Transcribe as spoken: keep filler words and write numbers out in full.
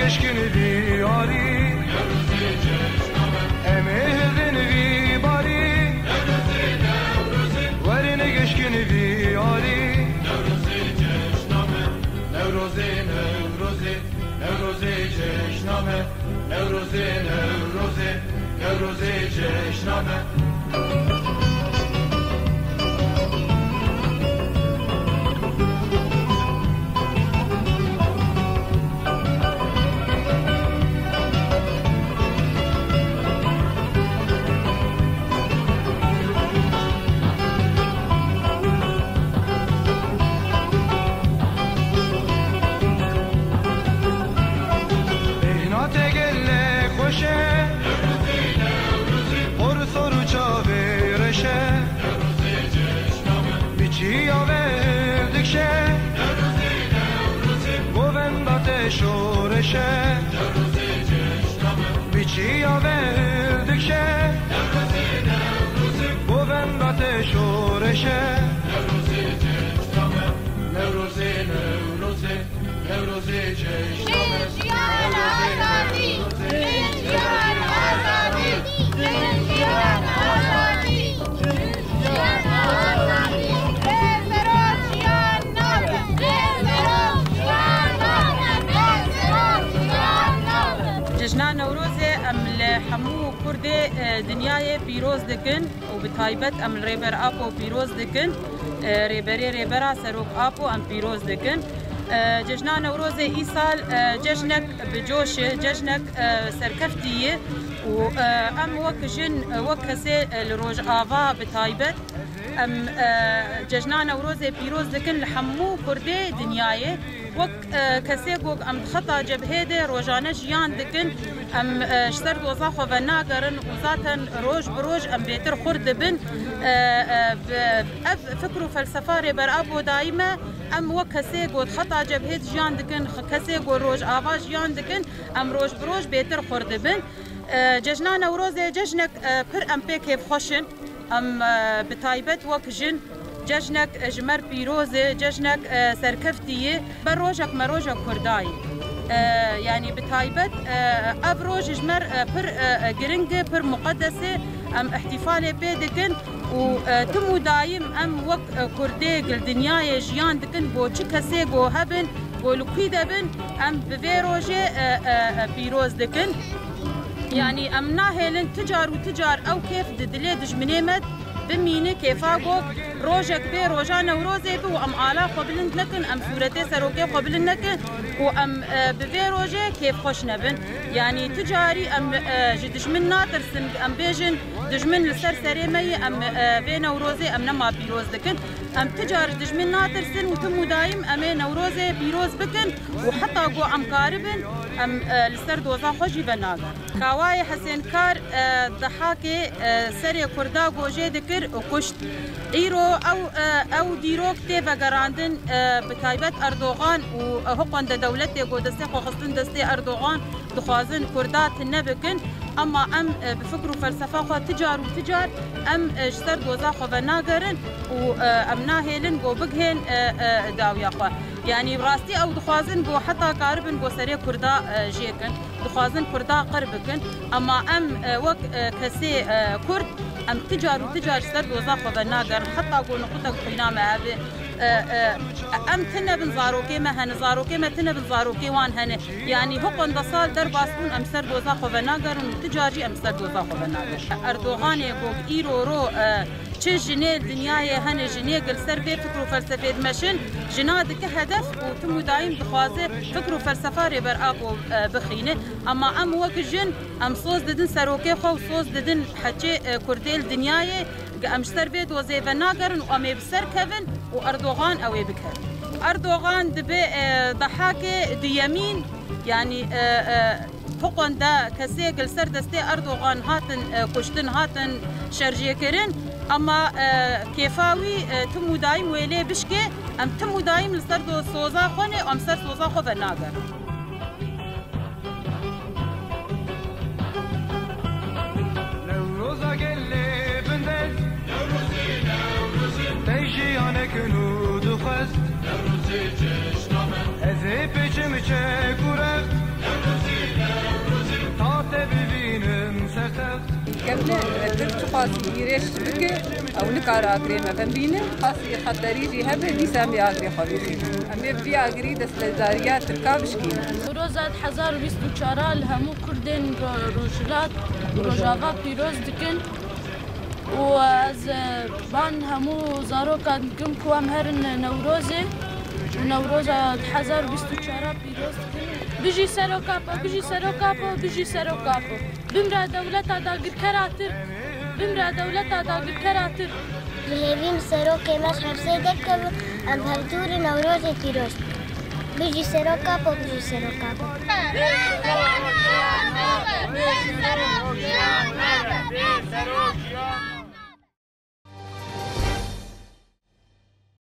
Gişkin vî alî, em ê hildin vî barî. Werin gişkin vî alî. Newrozê, Newrozê, Newrozê, Newrozê ceşna me. Newrozê, Newrozê, Newrozê ceşna me. Bêhna te gelek xweş e, hor sor û çavê reş e. Biçiya ve dikşe, govenda te şoreş e. Biçiya ve dikşe, govenda te şoreş e. Newrozê, Newrozê, Newrozê ceşna me. Jin jiyan azadî! Jin jiyan azadî! Jin jiyan azadî! Jin jiyan azadî! Bê serok jiyan nabe! Bê serok jiyan nabe! Bê serok jiyan nabe! Cejna Newrozê em li hemû Kurdê, e, dinyayê pîroz dikin. û bi taybet em li Rêber Apo pîroz dikin, e, rêberê rêbera Serok Apo em pîroz dikin. E, Cejna Newrozê îsal, e, cejnek bi coş e, cejnek, e, serkeftî ye û, e, em wek jin, e, wek kesê, e, li Rojava bi taybet em, e, Cejna Newrozê pîroz dikin li hemû Kurdê dinyayê. Wek, e, kesê ku em di xeta cebhê de rojane jiyan dikin, em, e, ji ser doza xwe venagerin û zaten roj bi roj em bêtir xurt dibin. E, e, bi, ev fikr û felsefa Rêber Apo daîm e. Em wek kesê ku di xeta cebhê de jiyan dikin, kesê ku Rojava jiyan dikin, em roj bi roj bêtir xurt dibin. E, Cejna Newrozê cejnek, e, pir em pê kêfxweş in. Em, e, bi taybet wek jin cejnek, e, ji me re pîroz e, cejnek, e, serkeftî ye. Ber rojek me roja Kurda ye. E, yanî bi taybet, e, ev roj ji me re, e, pir, e, e, giring e, pir muqedes e. Em îhtîfalê pê dikin û, e, tim û dayim em wek, e, Kurdê gil dinyayê jiyan dikin, bo çi kesê go hebin, go li kwî de bin, em bi vê rojê, e, e, e, pîroz dikin. Yanî em nahêlin ti car û ti car ew kêf di dilê dijminê me bimîne, kêfa ku rojek bê roja Newrozê bi û em ala xwe bilind nekin, em sûretê serokê xwe bilind nekin û em, e, bi vê rojê kêfxweş nebin. Yanî tu carî em, e, ji dijmin natirsin, em bêjin dijmin li ser serê me ye, em, e, vê Newrozê em nema pîroz dikin. Em tu car ji dijmin natirsin û tim û dayim em ê Newrozê pîroz bikin û heta ku em karibin, em, e, li ser doza xwe jî venagerin. Kawayê Hesênkar, e, Dehakê, e, serê Kurda gojê dikir û kuşt. Îro ew, e, ew dîrok tê vegerandin, e, bi taybet Erdogan û, e, hiqwende dewletê ku destê xwe xistin destê Erdogan, dixwazin Kurda tune bikin, ema em, e, bi fikr û felsefa xwe ti car û ti car em, e, ji ser doza xwe venagerin û, e, em nahêlin ku bigihên, e, e, dawiya xwe. Yanî rastî ew dixwazin ku heta karibin ku serê Kurda, e, jêkin. Dixwazin Kurda qir bikin, ema em, e, wek, e, kesê, e, Kurd, em ti car û ti car ji ser doza xwe venagerin, heta ku nuqtek xwîna me hebe. E, e, em tune bin zarokê me hene, zarokê me tune bin zarokê wan hene. Yanî hiqwenda sal derbas bûn, em ser doza xwe venagerin û ti car jî em ser doza xwe venagerin. Erdoganê got îro ro, e, Çi jinê li dinyayê hene, jinê gil ser vê fikr û felsefê dimeşin, jina dike hedef û tim û dayim dixwaze fikr û felsefa Rêber Apo, e, bixîne. Ema em wek jin, em soz didin serokê xwe û soz didin heçê, e, Kurdê li dinyayê, em ji ser vê dozê venagerin û em ê bi ser kevin û Erdogan ew ê bikevin. Erdogan dibe, e, Dehakê duyemîn, yanî, e, e, Hiqwenda kesê li ser destê Erdogan hatin, e, kuştin, hatin şerjêkirin, ema, e, kêfa wî, e, tim û dayim wê lê bişkê, em tim û dayim li ser do-, soza xwe ne, em ser soza xwe venagerin. Newroza gelê bindest, te jiyanek nû dixwest. Ez ê pêçim çek û rext. Tirk çiqas hîrêş bike, ew nikare agirê me vebîne, qas xeterî jî hebe, dîsa em ê agirê xwe bîxînin. Em ê vî agirî destberdariya Tirka bişkînin. Newroza du hezar û bîst û çar li hemû Kurdên Ro-, Rojhilat û Rojava pîroz dikin û ez, e, ban hemû zarokan dikim ku em herin Newrozê û Newroza du hezar û bîst û çar pîroz dikin. Bijî Serok Apo, bijî Serok Apo, bijî Serok Apo. Bimre dewleta dagirkera Tirk, bimre dewleta dagirkera Tirk. Ji hêvî min serokê me ji hepsê derkeve, em bi hevdû re Newrozê pîroz bikin. Bijî Serok Apo, bijî Serok Apo.